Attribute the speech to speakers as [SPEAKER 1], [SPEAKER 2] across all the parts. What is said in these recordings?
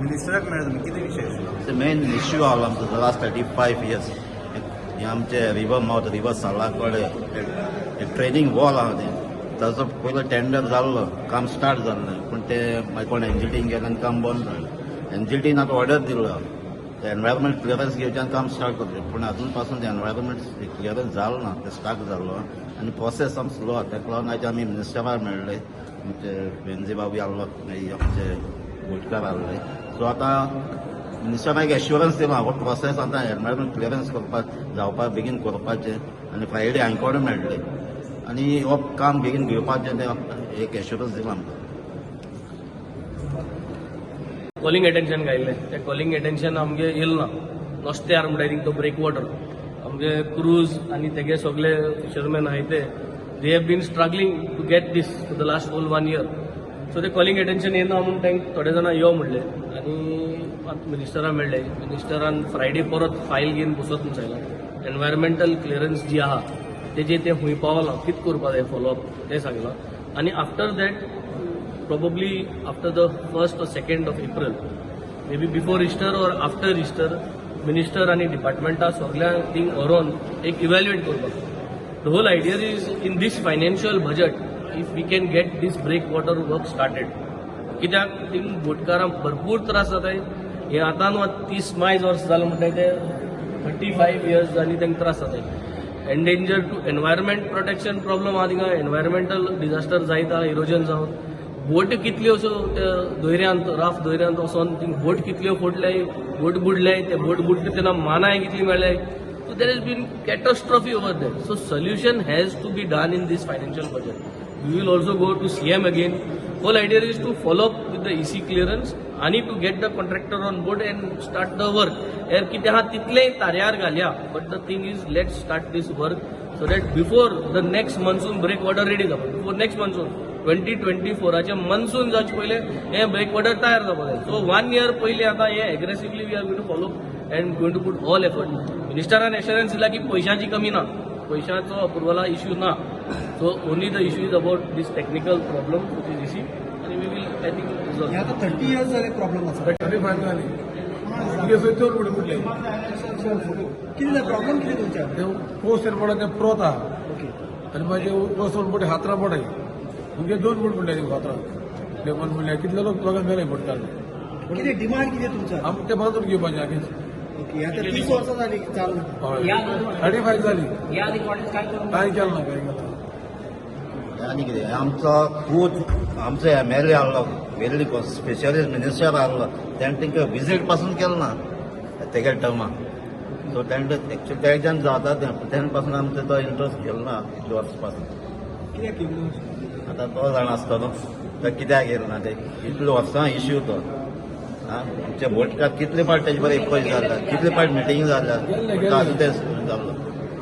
[SPEAKER 1] मिनिस्टराक मेळ्ळे तुमी, कितें विशय आशिल्लो?
[SPEAKER 2] मेन इश्यू आसलो आमचो लास्ट 35 इयर्स, हे आमचे रिवर मावथ, रिवर साला कडेन एक ट्रेनिंग वॉल आहा. तें ताजो पयलो टेंडर जाल्लो, काम स्टार्ट जाल्लें, पूण ते मागीर कोण एनजीटीन गेले आनी काम बंद जालें. एनजीटीन आतां ऑर्डर दिल्लो, एनवायरमेंट क्लियरन्स घेवचें आनी काम स्टार्ट करचें, पूण अजून पासून एनवायरमेंट क्लियरन्स जालो ना. ते स्टार्ट जाल्लो आनी प्रोसेस आम स्लो आहा. ताका लागून आयज आमी मिनिस्टराक मेळ्ळे, आमचे वेन्झी बाबू आसलो, मागीर आमचे बोटकार आसले. सो आतां मिनिस्टराक एश्युरन्स दिला, हो प्रोसेस आतां एनवायरमेंट क्लियरन्स करपाक जावपाक बेगीन करपाचें आनी फ्रायडे हांकां मेळ्ळे आनी हो काम बेगीन घेवपाचें तें एक एश्युरन्स दिलां आमकां.
[SPEAKER 3] कॉलिंग अटेन्शन घायल्लें, तें कॉलिंग अटेन्शन आमगे येयल ना. नुस्त्यार म्हणटाय थिंग तो ब्रेक वॉटर, आमगे क्रूज आनी तेगे सगळे फिशरमॅन आहाय ते, they have been struggling to get this for the last whole one year. So ते कॉलिंग अटेन्शन येना म्हणून तांकां थोडे जाणां यो म्हणलें आनी आतां मिनिस्टरा मेळ्ळे. मिनिस्टरान फ्रायडे परत फायल घेवन बसत म्हूण सांगलां. एनवायरमेंटल क्लियरन्स जी आहा तेजेर तें खूंय पावलां, कितें करपा जाय फॉलोअप तें सांगलां आनी after that, probably after the 1st or 2nd of April, maybe before Easter or after Easter, minister आनी डिपार्टमेंटा सगळ्यांक थिंग व्हरोन एक इव्हॅल्युएट करपाक. The whole idea is, in this financial budget, if we can get this breakwater work started, कित्याक thing बोटकारांक भरपूर त्रास जाताय. हे आतां न्हू, आतां 30 मायज वर्स जालें म्हणटाय ते, 35 इयर्स जाली तांकां त्रास जाताय. Endanger to environment protection problem आहा थिंगा. एनवायरमेंटल डिझास्टर जायत आहा इरोजन जावन. बोट कितल्यो अश्यो त्या दर्यांत, राफ दर्यांत वचोन थिंग बोट कितल्यो फोडल्याय, बोट बुडल्याय. ते बोट बुडटा तेन्ना मानाय कितली मेळ्ळ्याय. So there has been catastrophe over there. So solution has to be done in this financial budget. We will also go to CM again. Whole idea is to follow up with the EC clearance आणि to get the contractor on board and start the work. यार कितें आहा तितलें ताऱ्यार घालया, but the thing is, let start this work so that before the next monsoon break water ready जावपा. Before next monsoon, 2024आचे monsoon जावचे पयलें हें break water तयार जावपा जाय. सो वन इयर पयलीं आतां हें aggressively we are going to follow and going to put all effort. मिनिस्टरान एश्युरन्स दिला की पयशांची कमी ना, पयशांचो अप्रुवला इश्यू ना. So only the issue is about this technical problem, which is EC, आनी we will, I think, resolve.
[SPEAKER 4] हे आता 30 इयर्स जाले प्रॉब्लेम आसा.
[SPEAKER 5] 35 जाली. तुगे थंय चड फुडें फुडले.
[SPEAKER 4] कितें प्रॉब्लेम, कितें तुमच्या?
[SPEAKER 5] ते कोस्ट पडा, ते प्रोत आहा. आनी मागीर वचून पडे हातरां पडाय, तुमगे 2 फूट पडले फातरां लेमन म्हणल्यार कितले लोक लोकांक मेले पडटाले.
[SPEAKER 4] कितें डिमांड कितें तुमच्या?
[SPEAKER 5] आम ते बांदून घेवपाचें आगीच.
[SPEAKER 4] ओके, आता 30 वर्सां जाली चालू.
[SPEAKER 5] हय, 35 जाली. काय केलं ना, काय केलं.
[SPEAKER 2] आनी कितें, आमचो खूद आमचो एमएलए आहलो, वेल्ली स्पेशलिस्ट मिनिस्टर आहलो, तेणें तांकां विजीट पासून केलें ना तेगे टर्मा. सो तेणें एक्चुअली तेज्यान जाता तें, तेणे पासून आमचो तो इंट्रस्ट घेलो ना इतले वर्स पासून.
[SPEAKER 4] कित्याक केल्लो?
[SPEAKER 2] आतां तो जाणा आसतलो तो कित्याक येयलो ना ते. इतले वर्सां इश्यू तो आमचे बोटकार कितले फावट तेजे बरें एप्रोच जाल्या, कितले फावट मिटींग जाल्या, पूण तो अजून ते जाल्लो.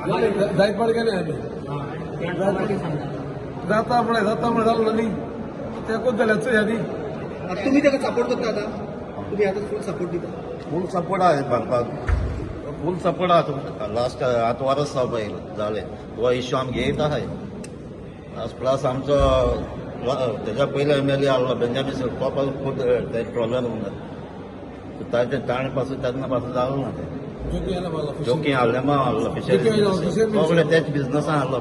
[SPEAKER 5] गेले, जायत पाड गेले आमी. जाता म्हळ्यार जाता म्हळ्यार जालो न्ही, तेकूच जाल्यार चोय आनी.
[SPEAKER 4] आता तुम्ही ताका सपोर्ट करता? आता तुम्ही आता फूल सपोर्ट दिता?
[SPEAKER 2] फूल सपोर्ट आहा बांदपाक, फूल सपोर्ट आहा. लास्ट आतां वरस जावपा येयलें जालें, हो इश्यू आमी घेयत आहाय. प्लस आमचो तेज्या पयलो एमएलए आहलो बेंजामीन, तो पासून खूब ते प्रॉब्लेम ताचे, ताणें पासून तेन्ना पासून जालो ना तें.
[SPEAKER 5] जोकी आला.
[SPEAKER 2] जोकी आहले मा आहलो फिशरी, सगळे तेच बिजनसान आहलो.